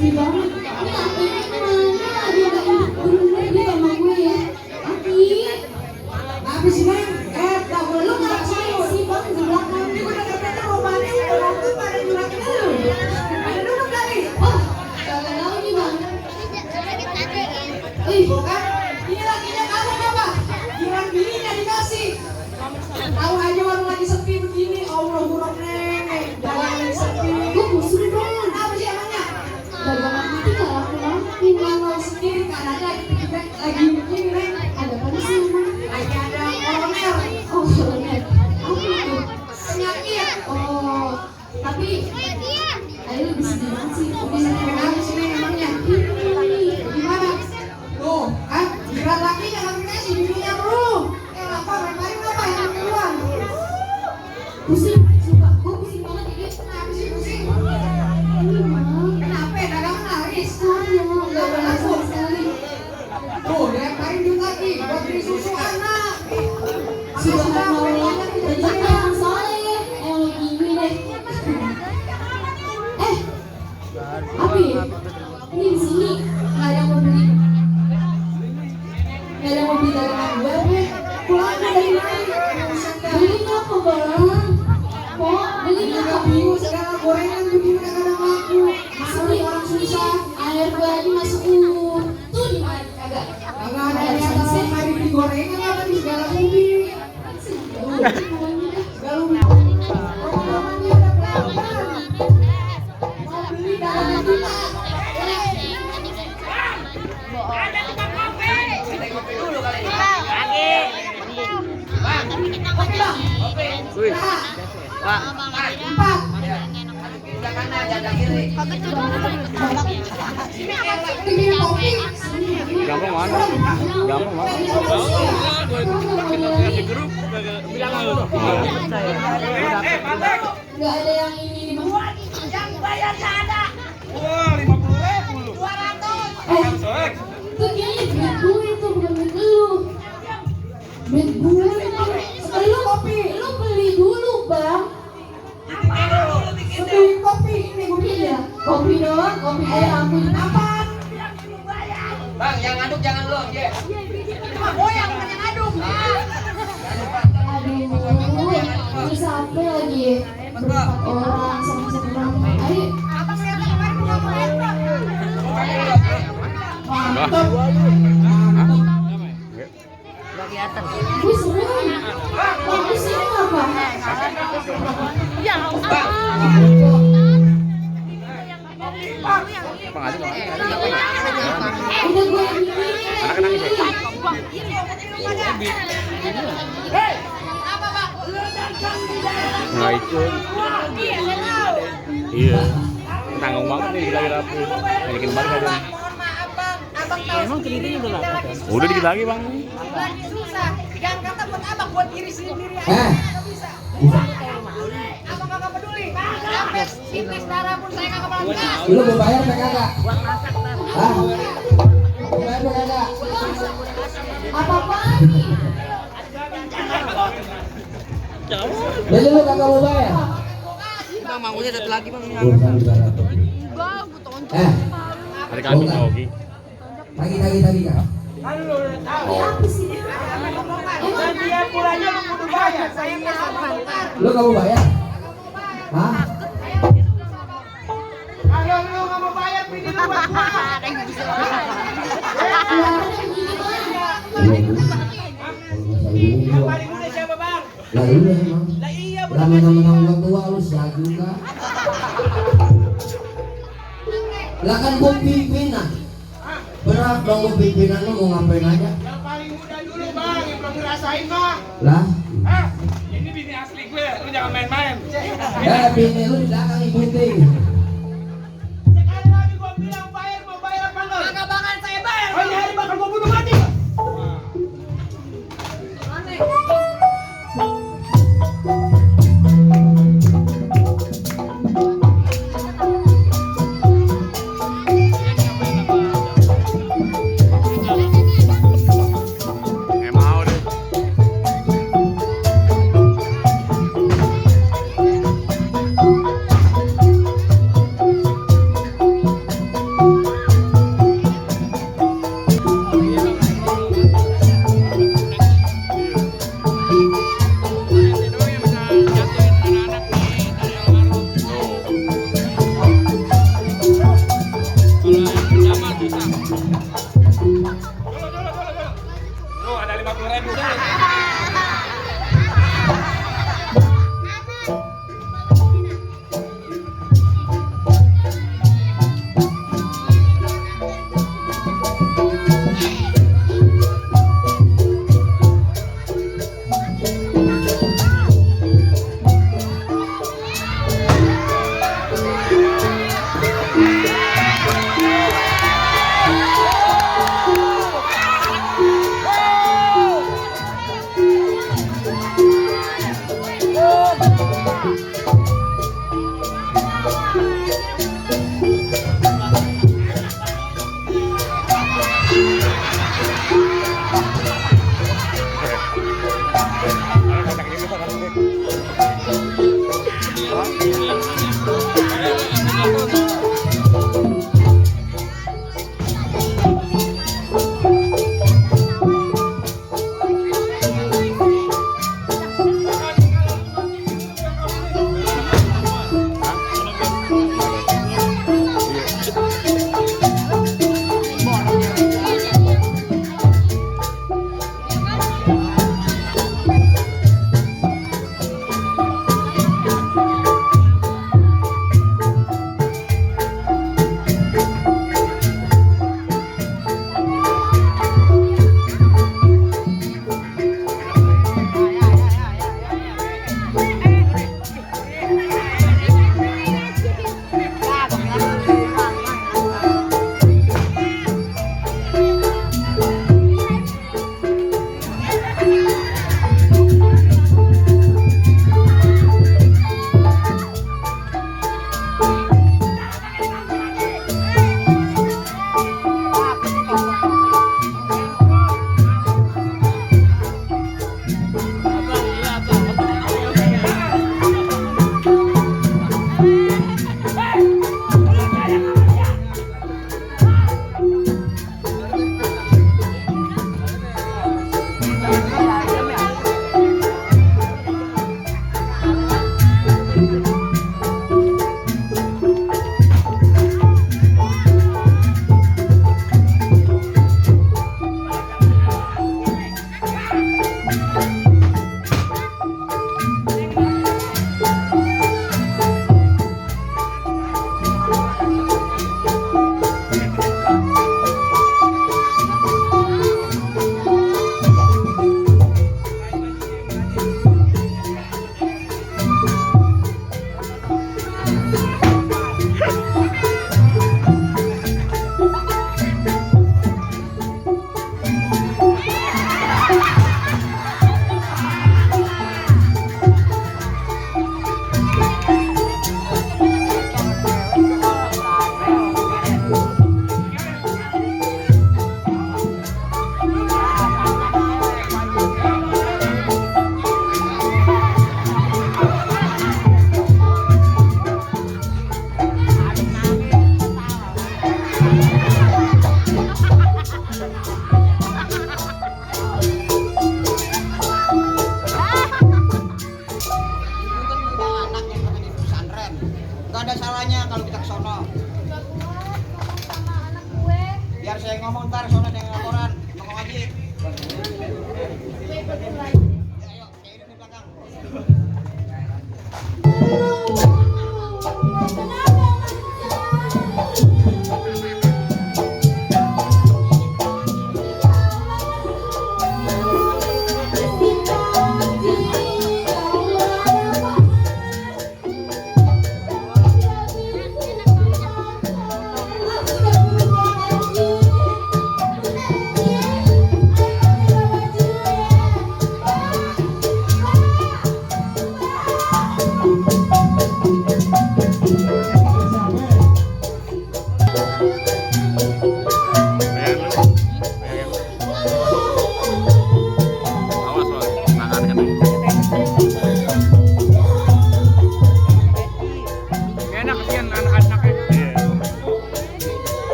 sedih banget. Ini aku ini mana? Dia gak bener dia sama gue ya. Aki. Habis ini, tak boleh lu nggak Saya sih bang di belakang. Ini gue denger-denger rumahnya udah tuh pada juragan lu. Ada duduk kali. Oh, kagak tahu nih bang. Bukan? Ini lakinya kamu apa? Giliran bininya dikasih. Tahu aja warung lagi sepi begini, Allah buruk nenek. Dagang lagi sepi. Gue bosan bang. Apa sih emangnya? Dagangan itu gak laku-laku. Kalau sendiri keadaannya kita lagi begini neng. Ada apa sih emang? Lagi ada kolonel. Oh, kolonel. Apa itu? Penyakit. Oh, tapi ayo lebih sedih banget sih. Bisa kenapa sih neng emangnya? Gimana? Tuh, kan? Giliran lakinya lagi kasih bininya belum. Apa? Main-main apa yang keluar? Pusing, sumpah. Gue pusing banget ini. Kenapa sih pusing? Ini bang. Kenapa? Dagangan laris. Saya gak pernah sama sekali. Tuh, lemparin duit lagi buat beli susu anak. Subhanallah, rezeki yang soleh, yang gini deh. Api, ini di sini nggak ada yang mau beli, nggak ada yang mau beli dagangan gue, Bre. Pulangnya dari mana? Belinya apa bang? Kok belinya apa? Bingung segala gorengan begini kadang laku. Masalah orang susah. Air gue aja masuk tuh di mana kagak? Kagak ada yang kalau mari beli gorengan apa di segala ubi. Segala ubi. Rombongannya ada pelanggan. Mau beli dagangan kita. Kopi bang. Wih, Pak. Empat. Bikin kopi. Gampang mana? Gampang mana? Kita grup bilang lu. Nggak ada yang ini di bang. Yang bayarnya ada. Wah, 50.000 lu. 200. Itu kayaknya duit gue itu bukan duit lu. Duit gue itu. Lu kopi, lu beli dulu bang. Beli kopi ini gue beli Iya, kopi doang, kopi air ampun. apa? Bang, yang ngaduk jangan lo, ya. Cuma goyang bukan yang aduk. Aduh, ini sampai lagi berempat orang sama satu orang. Ayo, Abang lihat kemarin punya kemarin bang. mantap. Gue seneng. Bagus ini apa? Pengaduk. Udah gue yang ini. Anak nangis ya? Apa bang? Ledakan di daerah. Nggak ikut. Iya. Tanggung banget nih kita rapi. Bikin balik aja. Mohon maaf bang, abang tahu Emang sendiri. udah Udah dikit lagi, Bang. Lagi susah. Jangan kata buat abang, buat diri sendiri aja. Nggak bisa. Abang kagak peduli. Sampai indeks darah pun saya kagak pernah kasih. Lu mau bayar apa kagak? Hah? Mau bayar apa kagak? Apa-apaan nih? Jadi lu kagak mau bayar? Bang, mangkuknya satu lagi, Bang. Urusan di barat. Ada kami Ogi. Tagi kan? Apa sih? Dan dia pulangnya lu kudu bayar. Saya mau sama bongkar. Lu gak mau bayar? Hah? Kalau lu nggak mau bayar, pilih lu buat pulang. Yang paling muda siapa bang? Lah iya emang. Lah iya Udah menang-menang uang tua lu sial juga. Lah kan gua pimpinan. Berat dong gua pimpinan lu mau ngapain aja? Yang paling muda dulu bang, yang belum ngerasain mah. Lah, Ini bini asli gue, lu jangan main-main. bini lu di belakang ikutin. Sekali lagi gua bilang bayar, mau bayar apa enggak? Kagak bakal saya bayar. Oh ini hari bakal gua bunuh mati. Mau deh. Gak ada salahnya kalau kita ke sono. Biar saya ngomong ntar sono saya laporan. Ngomong aja. Ya, ayo, kayak di belakang.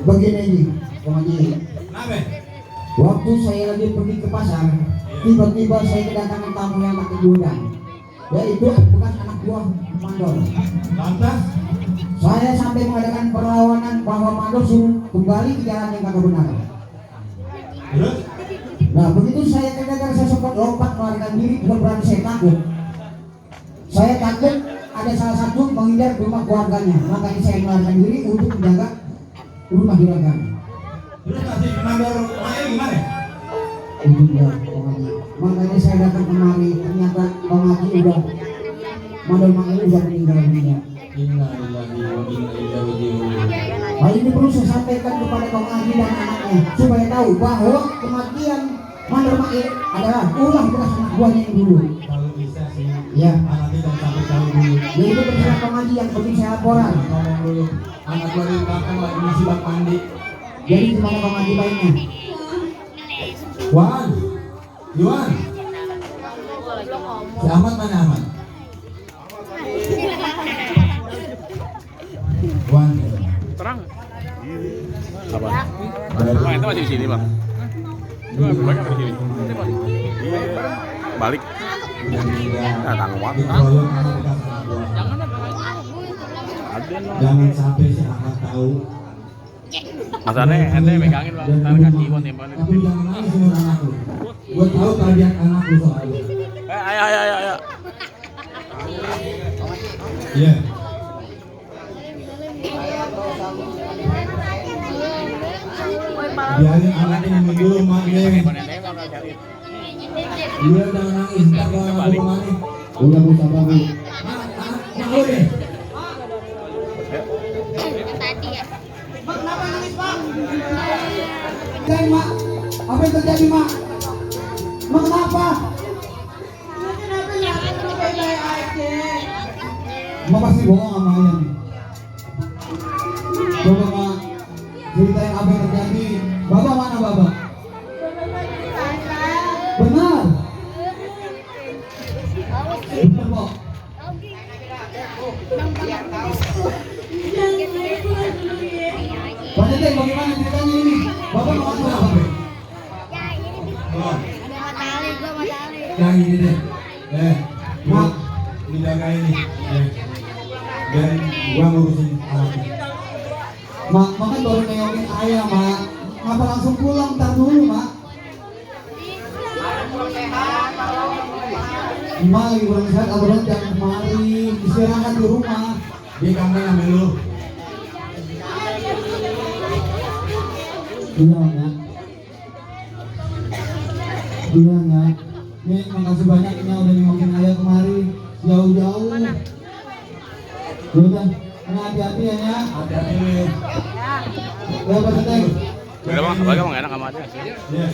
Begini Ji, Om Haji. Waktu saya lagi pergi ke pasar, tiba-tiba saya kedatangan tamu yang tak diundang, yaitu bekas anak buah Mandor. Lantas, Saya sampai mengadakan perlawanan bahwa Mandor suruh kembali ke jalan yang kagak benar. terus Nah begitu saya kedatangan, saya sempat lompat melarikan diri, bukan berarti saya takut. Saya takut ada salah satu menghindar ke rumah keluarganya, makanya saya melarikan diri untuk menjaga rumah juragan. terus nasib Mandor Mail gimana? Itu dia Om Haji. Makanya saya datang kemari, ternyata Om Haji udah Mandor Mail udah meninggal dunia. Innalillahi wa inna ilaihi raji'un. Hal ini perlu saya sampaikan kepada Bang Adi dan anaknya supaya tahu bahwa kematian Mandor Mail adalah ulah bekas anak buahnya yang dulu. Kalau bisa sih, Ya, anaknya jangan sampai tahu dulu. yaitu terserah Bang Adi yang penting saya laporan. Ngomong dulu, anak gua di belakang lagi ngisi bak mandi. Jadi gimana Bang Adi baiknya? Wan, Iwan, si Ahmad mana Ahmad? Wan, Terang. Apa? Bang, itu masih di sini, Bang. Coba balik ke sini. Balik. Nah, tanggung waktu. dikeroyok anak bekas anak gua. Jangan sampai si Ahmad tahu. Masane ente megangin, Bang. Dan Ntar di kasih rumah. konten Tapi jangan nangis dengan anak lu. Gua tahu tabiat anak lu soalnya. Ayo. Iya. Biarin anaknya ngomong dulu maknya. Dia jangan nangis, ntar kalau anak lu kemana? Udah Bu, sabar Bu. Anak lu nih. Jangan Mak, apa yang terjadi Mak? Mak kenapa? Mak pasti bohong sama ayah nih. Coba Mak, ceritain apa yang terjadi. Bapak mana Bapak? Benar. Benar Pak. Pak Teteh, bagaimana ceritanya ini? Bapak mau apa Bapak? Oh, yang ini deh. Mak, ini jaga ini. Dan gua ngurusin anaknya. Mak kan baru nengokin ayah Mak. Ngapa langsung pulang? Ntar dulu Mak. Mak lagi kurang sehat, abang jangan kemari. Istirahat di rumah. Dia kamar ambil lu. Iya ya. Iya ya. Nih makasih banyak ini udah nengokin ayah kemari jauh-jauh. Udah, ini hati-hati ya ya. Hati-hati lu. Ya Pak Teteh. Udah, Bang. Bagaimana enak sama aja. Iya.